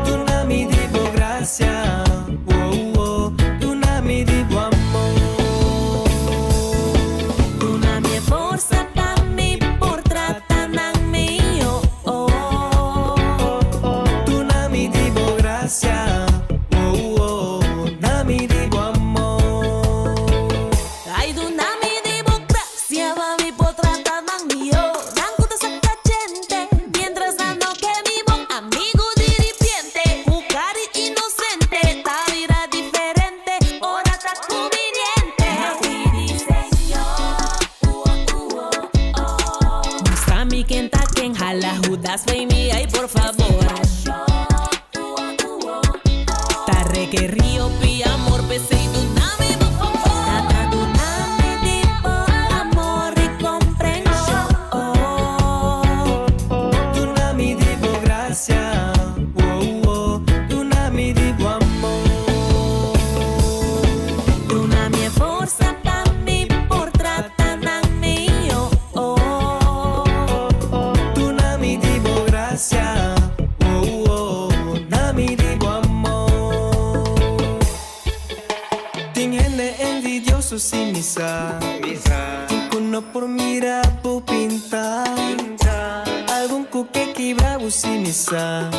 Duna mi di bo grasia, oh, oh, duna mi di bo amor. Duna mi e forsa pa mi por trata nan mihó. Duna mi di bo grasia, oh, oh, duna mi di bo amor. Ai duna mi di bo grasia pa mi por trata nan mihó. Nan ku ta saka djente, miéntras nan no ke mi bon. Amigu di ripiente, ku kara inosente, ta bira diferente, ora ta kumbiniente. Mustra mi ken ta ken, hala Hudas fo'i mi, ai por fabor. Ta rekerí hopi amor, p'esei duna mi bo favor. Tata duna mi di bo amor i komprenshon. Duna mi di bo grasia, oh, oh, duna mi di bo amor. Duna mi e forsa pa mi por trata nan mihó. Duna mi di bo grasia, oh, oh, duna mi di bo amor. Tin hende envidioso si mi sa, tin ku no por mira bo pinta, algun ku ke kibra bo si mi sa,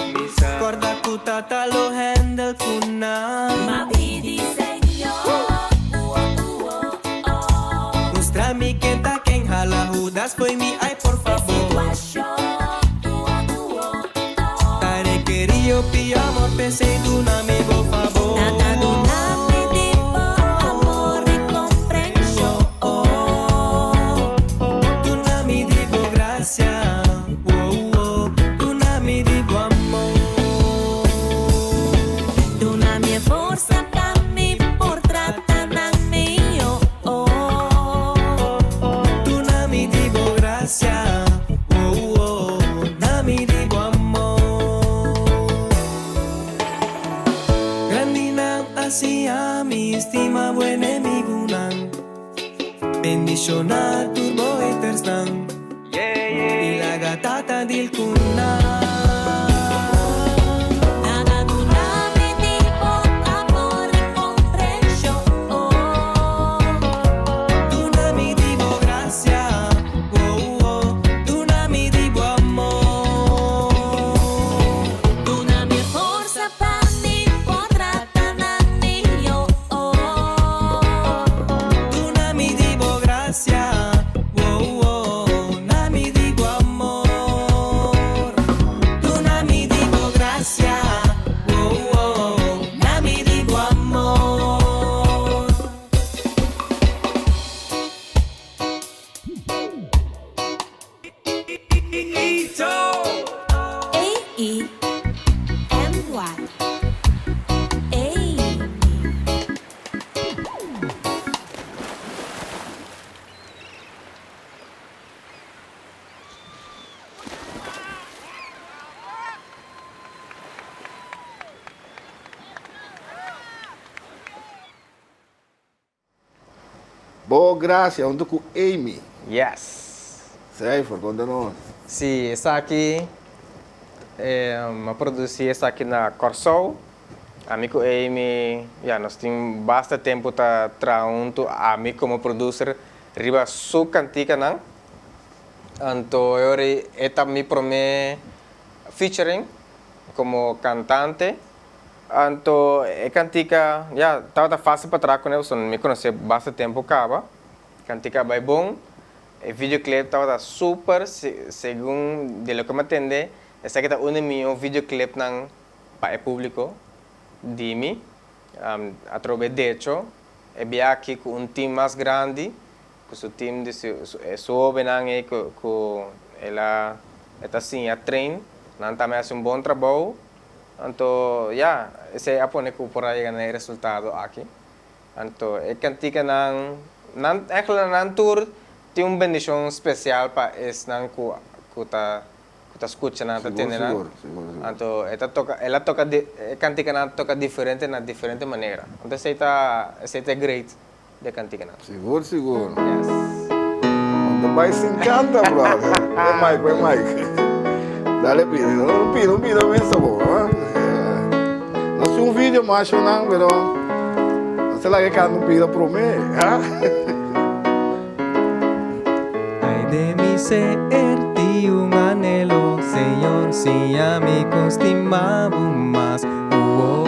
Kòrda ku Tata lo handle ku nan. M'a pidi Señor, Mustra mi ken ta ken, hala Hudas fo'i mi, ai por fabor. Ta rekerí hopi amor, p'esei duna mi bo fabor. Tata duna mi di bo amor i komprenshon. Duna mi di bo grasia, oh, oh, duna mi di bo amor. Duna mi e forsa pa mi por trata nan mihó. Duna mi di bo grasia, oh, oh, duna mi di bo amor. Grandinan a siña mi stima bo enemigunan. Bendishoná tur bo hatersnan I laga Tata deal ku nan. Tata duna mi di bo amor i komprenshon. Duna mi di bo grasia, oh, oh, duna mi di bo amor. Duna mi forsa pa mi por trata nan mihó. Duna mi di bo grasia, oh, oh, duna mi di bo amor. Duna mi di bo grasia, oh, oh, duna mi di bo amor. A E M Y A. Bo Grasia hunto ku Amy. Yes. Cijfer, konta nos. Si, esaki a produsí esaki na Kòrsou. Ami ku Amy, ya, nos tin basta tempu ta traha huntu, ami komo producer riba su kantikanan. Anto e ora e ta mi promé featuring komo kantante. Anto e kantika, ya, tabata fásil pa traha kuné pasobra mi konosé basta tempu kaba. Kantika a bai bon, e videoclip tabata super, segun di loke mi a tende, esaki ta un di mihó videoclipnan pa e públiko di mi. Atrobe decho e bia aki ku un team mas grandi, ku su team di su hóbennan ei ku el a e ta siña train, nan tambe a hasi un bon trabou. Anto ya, esei a pone ku por a yega na e resultado aki. Anto e kantikanan, nan eigenlijk nan tur tin un bendishon spesial pa esnan ku ku ta ku ta skucha nan, ta tende nan. Anto e ta toka, el a toka di, e kantikanan a toka diferente na diferente manera. Anto esei ta, esei ta e great di e kantikanan. Sigur, sigur. Yes. No ta bai sin kanta, brother. E mic, e mic. Dale pidi, no pidi, no pidi mesa bo. No si un video mas nan, pero no se laga kanta un pida prome, ha? Ay de mi ser ti un anhelo, Señor, siña mi con stima bo mas. Uh oh.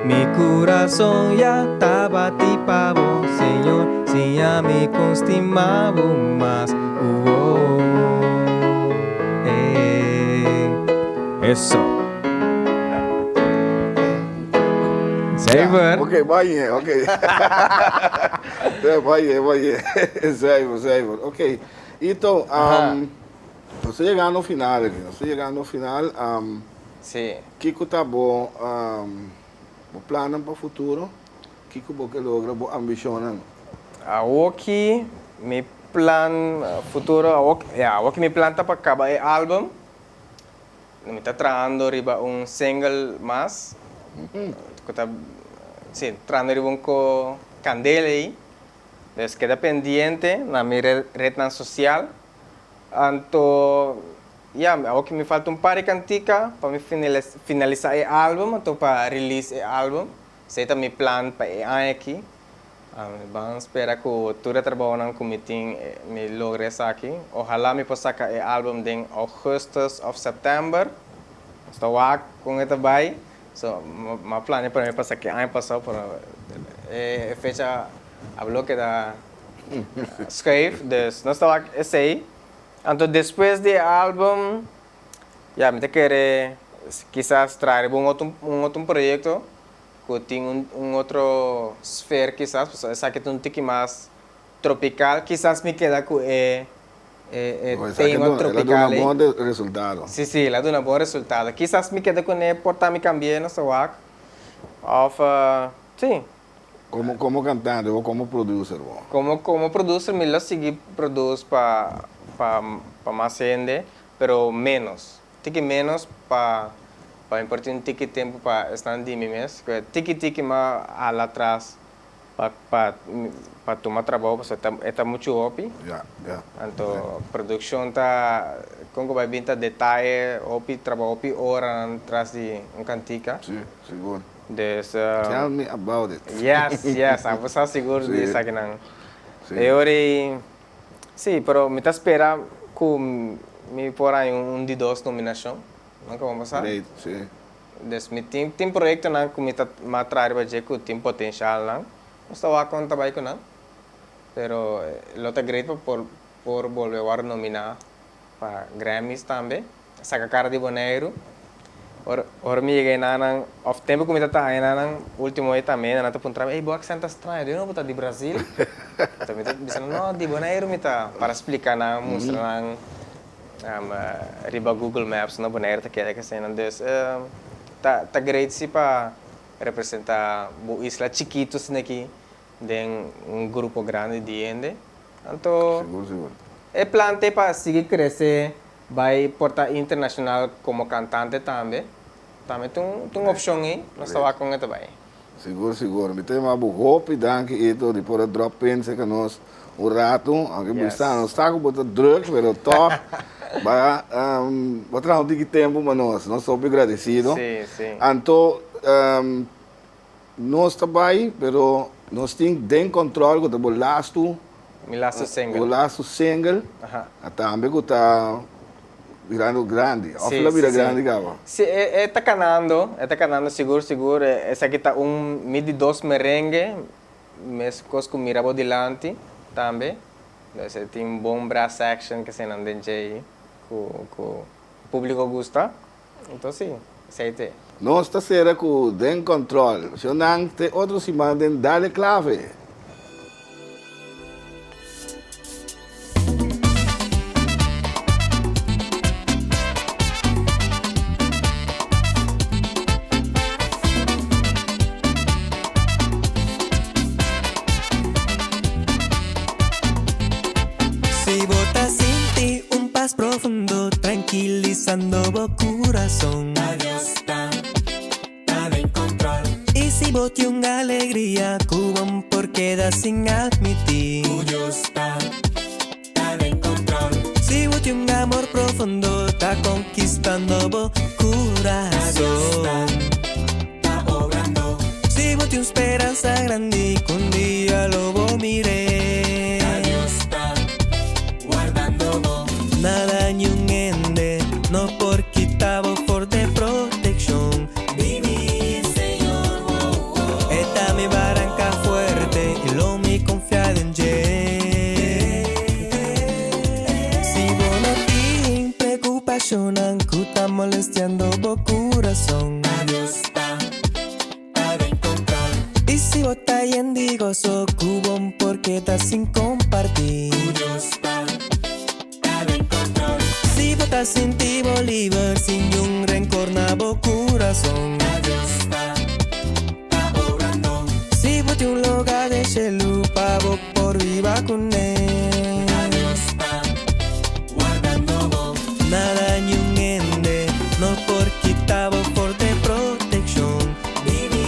Mi curason ya ta bati pa bo, Señor, siña mi con stima bo mas. Uh oh. Eh. Eso. Zuiver. Oké, bai, oké. Bai, bai. Zuiver, zuiver. Oké. Ito, um, nos ta yegando final aki. Nos ta yegando final. Um, Sí. Kiko ta bo, um, bo plannan pa futuro? Kiko bo ke logra, bo ambishonnan? Awoki mi plan futuro, awoki, ya, awoki mi plan ta pa kaba e album. Mi ta trahando riba un single mas ku ta si trahando riba un ko kandela ei. Dus keda pendiente na mi rednan sosial. Anto ya awor ki mi falta un par di kantika pa mi finalisa e album anto pa release e album. Esei ta mi plan pa e aña aki. Mi ban spera ku tur e trabounan ku mi tin mi logra esaki. Ohalá mi por saka e album den augustus òf sèptèmber. Nos ta wak kon e ta bai. So, mi a plania pa mi pa saka e aña pasó, pero e fecha a lo keda schuif. Dus nos ta wak esei. Anto despues di e album, ya mi ta kere kisas traha riba un otro un otro proyekto. Ku tin un un otro sfer kisas, pasobra esaki ta un tiki mas tropical. Kisas mi keda ku e e e tema tropical ei. El a duna bon resultado. Si, si, el a duna bon resultado. Kisas mi keda kuné por ta mi kambi'é nos ta wak. Òf, si. Komo komo kantante o komo producer bo? Komo komo producer mi lo sigui produce pa pa pa mas hende, pero ménos. Tiki menos pa pa mi por tin un tiki tempu pa esnan di mi mes, ku e tiki tiki m'a hala atras pa pa pa tuma trabou pasobra e ta muchu hopi. Ya, ya. Anto produkshon ta kon ku bai bin ta detaye hopi trabou hopi oranan tras di un kantika. Si, sigur. Dus. Tell me about it. Yes, yes, abo sa sigur di esakinan. Si. E ora ei. Sí, pero mi ta spera ku mi por haña un di dos nominashon. Nunka bo sa. Great, sí. Dus mi tin tin proyektonan ku mi ta m'a traha riba dje ku tin potenshalnan. Nos ta wak kon ta bai ku nan. Pero lo ta great pa por por bolbe wòrdu nominá pa Grammys tambe. Saka kara di Boneiru. Ora ora mi yega enanan, òf tempu ku mi ta traha enanan, último e tambe nan ta puntra mi, ey bo aksènt ta straño, di unda bo ta? Di Brazil? Anto mi ta bisa nan, no, di Boneiru mi ta. Para splika nan, mustra nan riba Google Maps unda Boneiru ta keda kese nan. Dus ta ta great si pa representá bo isla chikitu asina aki den un grupo grandi di hende. Anto Sigur, sigur. e plan t'e pa sigui krese Bai por ta internacional como cantante tambe. Tambe ta un ta un opcion ei. Nos ta wak con e ta bai. Sigur sigur. Mi ta yama bo hopi danki Ito di por a drop in cerca nos un rato. Aunke bo sa nos sa cu bo ta druk pero toch bo a traha un tiki tempo pa nos. Nos ta hopi gradecido. Si si. Anto Nos ta bai, pero nos tin den control cu ta bo lastu. Mi lastu single. Bo lastu single. Aha. A tambe cu ta birando grandi. Of Si, la bira si, si. grandi caba? Si, e, e ta canando, e ta canando sigur, sigur. Esaki ta un mi di dos merengue, mescos cu mira bo dilanti tambe. Dus e tin bon brass section kesenan den dje ei cu, cu publico gusta. Enton si, esei te. Nos ta sera ku Den Control. Shonnan te otro siman den Dale Clave. trankilisando bo kurason. Ta Dios ta, ta den kontrol. I si bo tin un alegria ku bo por keda sin atmití. Ku Dios ta, ta den kontrol. Si bo tin un amor profundo ta konkistando bo kurason. Ta Dios ta, ta obrando. Si bo tin un speransa grandi ku un dia lo bo mir'é. Ta Dios ta wardando bo. Nada niun hende no por kita bo for de protekshon di mi Señor. E ta mi baranka fuerte i lo mi konfia den dje. Si bo no tin preokupashonnan ku ta molestiando bo kurason. Ta Dios ta, ta den kontrol. I si bo ta yen di goso ku bo por keda sin kompartí. Ku Dios ta, ta den kontrol. Si bo ta sinti bo liber sin niun renkor na bo kurason. Ta Dios ta, ta obrando. Si bo tin un loga den shelu pa bo por biba kuné. Ta Dios ta wardando bo. Nada niun hende no por kita bo for de protekshon di mi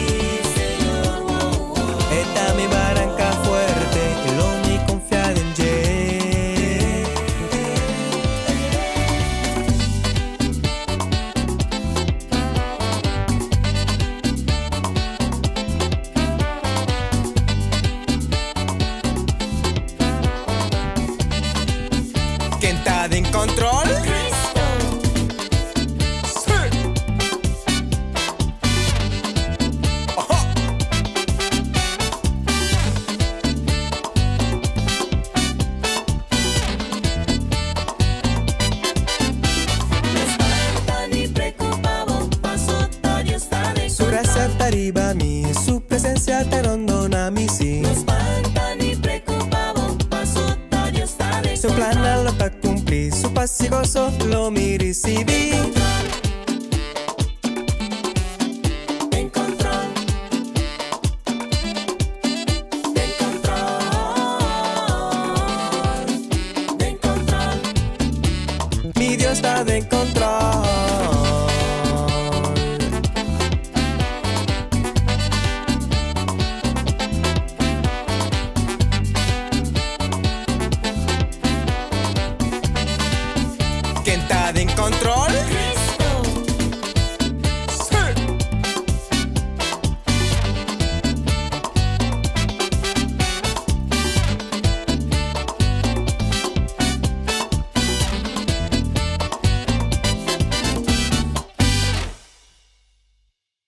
Señor. E ta mi baranka fuerte i lo mi konfia den dje. Ken ta den control? Cristo! Sí! Oho! No spanta ni preocupa bo, paso ta Dios ta den Su gracia ta riba mi, su presencia ta rondona mi, sí. No spanta ni preocupa bo, paso ta Dios ta den Su plan lo ta cumpli, su paz y gozo lo mi ricibi.